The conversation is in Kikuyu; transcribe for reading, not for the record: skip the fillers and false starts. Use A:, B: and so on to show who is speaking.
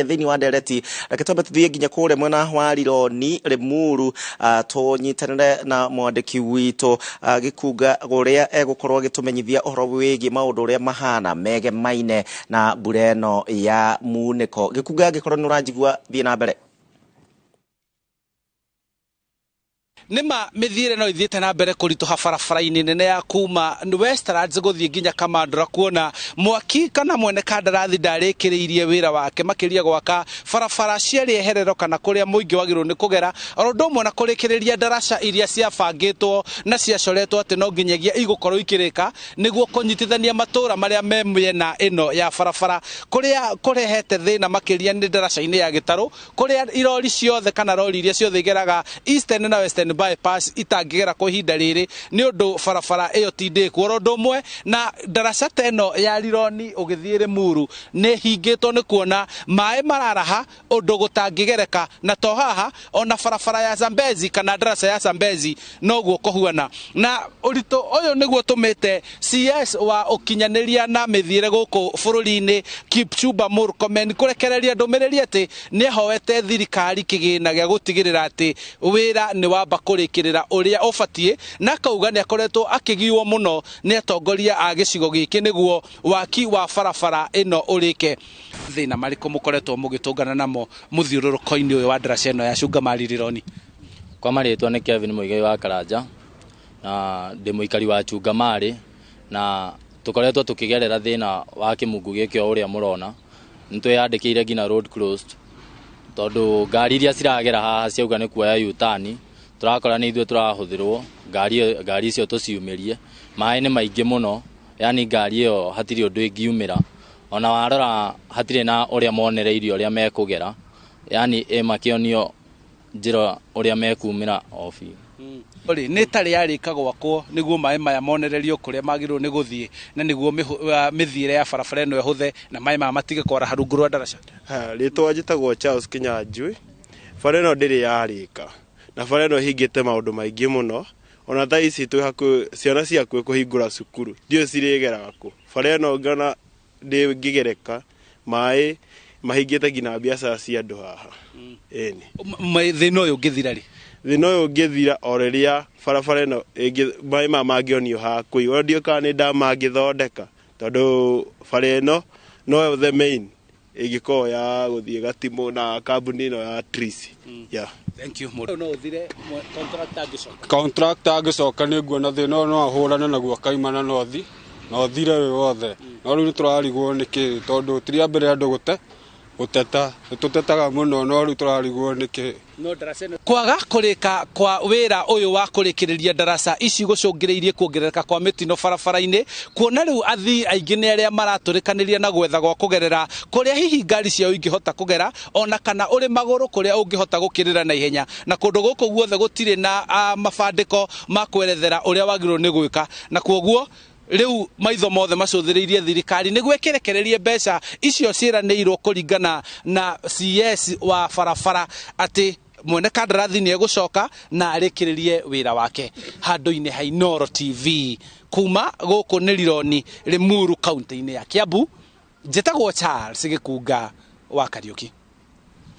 A: Thĩinĩ wa ndereti, reke twambe tũthiĩ nginya kũrĩa mwena wa Rironi, Limuru, tũnyitanĩre na mwandĩki witũ Gĩkunga ũrĩa egũkorwo agĩtũmenyithia ũhoro wĩgiĩ maũndũ ũrĩa mahana megemaine na mbura ĩno ya munĩko. Gĩkunga, angĩkorwo nĩ ũranjigua, thiĩ na mbere.
B: Nĩma mĩthiĩre no ithiĩte na mbere kũritũha barabara-inĩ nene ya kuma Westlands gũthiĩ nginya Kamandũra, kuona mwaki kana mwene kandarathi ndarĩkĩrĩirie wĩra wake, makĩria gwaka barabara cia rĩeherero kana kũrĩa mũingĩ wagĩrĩirwo nĩ kũgera, oro ũndũ ũmwe na kũrĩkĩrĩria ndaraca iria ciabangĩtwo na ciacoretwo atĩ no nginyagia igũkorwo ikĩrĩka nĩguo kũnyitithania matũũra marĩa me mĩena ĩno ya barabara. Kũrĩa kũrehete thĩna makĩria nĩ ndaraca-inĩ ya Gĩtarũ, kũrĩa irori ciothe kana rori iria ciothe igeraga Eastern na Western Bypass itangĩgera kwa ihinda rĩrĩ nĩ ũndũ barabara ĩyo ti ndĩku. Oro ũndũ ũmwe na ndaraca ta ĩno ya Rironi ũgĩthiĩ Limuru nĩ hingĩtwo nĩ kuona maĩ mararaha ũndũ gũtangĩgereka, na to haha, ona barabara ya Zambezi kana ndaraca ya Zambezi noguo kũhuana. Na ũritũ ũyũ nĩguo ũtũmĩte CS wa ũkinyanĩria na mĩthiĩre gũkũ bũrũri-inĩ Kipchumba Murkomen kũrekereria ndũmĩrĩri atĩ nĩ ahoete thirikari kĩgĩna gĩa gũtigĩrĩra atĩ wĩra nĩ wamba kũrĩkĩrĩra ũrĩa ũbatiĩ, na akauga nĩ akoretwo akĩgiwo mũno nĩ atongoria a gĩcigo gĩkĩ nĩguo waki wa barabara ĩno ũrĩke. Thĩna marĩkũ mũkoretwo mũgĩtũngana namo mũthiũrũrũko-inĩ ũyũ wa ndaraca ĩno ya Cungamari Rironi?
C: Kwa marĩtwa nĩ Kevin Muigai wa Karanja na ndĩ mũikari wa Chungamari, na tũkoretwo tũkĩgerera thĩna wa kĩmungu gĩkĩ o ũrĩa mũrona. Nĩ twĩyandĩkĩire nginya road closed tondũ ngari iria ciragera haha ciauga nĩ kuoya U-turn, tũrakora nĩ ithuĩ tũrahũthĩrwo ngari icio tũciumĩrie. Maĩ nĩ maingĩ mũno, yani ngari ĩyo hatirĩ ũndũ ĩngiumĩra. Ona warora hatirĩ na ũrĩa monereirie ũrĩa mekũgera, yani ĩ makĩonio njĩra ũrĩa mekumĩra o biũ.
B: Rĩ nĩ tarĩ yarĩka gwakwo nĩguo maĩ maya monererio kũrĩa magĩrĩirwo nĩ gũthiĩ na nĩguo mĩthiĩre ya barabara ĩno ĩhũthe na maĩ maya matige kwaraha rungu rwa ndaraca?
D: Rĩtwa njĩtagwo Charles Kinyanjui. Bara ĩno ndĩrĩ yarĩka na bara ĩno ĩhingĩte maũndũ maingĩ mũno. Ona thaa ici twĩ hakuhĩ ciana ciakuhĩ kũhingũra cukuru, ndiũĩ cirĩgeraga kũ. Bara ĩno ngona ndĩngĩgereka, maĩ mahingĩte nginya biacara cia andũ haha, ĩni.
B: Thĩna ũyũ ũngĩthira rĩ?
D: Thĩna ũyũ ũngĩthira o rĩrĩa barabara ĩno maĩ maya mangĩonio ha kũigwo. Ndiũĩ kana nĩ ndamangĩthondeka tondũ bara ĩno no the main ĩngĩkorwo ya gũthiĩ Gatimũ na kambuni ĩno ya Trisi. Yeah.
B: Thank you. No ũthire contractor angĩcoka?
E: Contractor angĩcoka, nĩ nguona thĩna ũyũ no ahũrane naguo akaimana na ũthire wĩ wothe. No rĩu nĩ tũrarigwo nĩkĩ, tondũ ti rĩa mbere andũ gũteta, nĩ tũtetaga mũno, no rĩu tũrarigwo nĩkĩ.
B: No ndaraca ĩno kwaga kũrĩka kwa wĩra ũyũ wa kũrĩkĩrĩria ndaraca ici gũcũngĩrĩirie kuongerereka kwa mĩtino barabara-inĩ, kuona rĩu athii aingĩ nĩ arĩa maratũrĩkanĩria na gwetha gwa kũgerera kũrĩa hihi ngari ciao ingĩhota kũgera, ona kana ũrĩ magũrũ kũrĩa ũngĩhota gũkĩrĩra na ihenya, na kũndũ gũkũ guothe gũtirĩ na mabandĩko ma kwerethera ũrĩa wagĩrĩirwo nĩ gwĩka. Na kuoguo rĩu maitho mothe macũthĩrĩirie thirikari nĩguo ĩkĩrekererie mbeca icio ciĩranĩirwo kũringana na CS wa barabara atĩ mwene kandarathi nĩ egũcoka na arĩkĩrĩrie wĩra wake. Handũ-inĩ ha Inooro TV, kuma gũkũ nĩ Rironi, Limuru, kaunti-inĩ ya Kiambu, njĩtagwo Charles Gĩkunga wa Kariũki.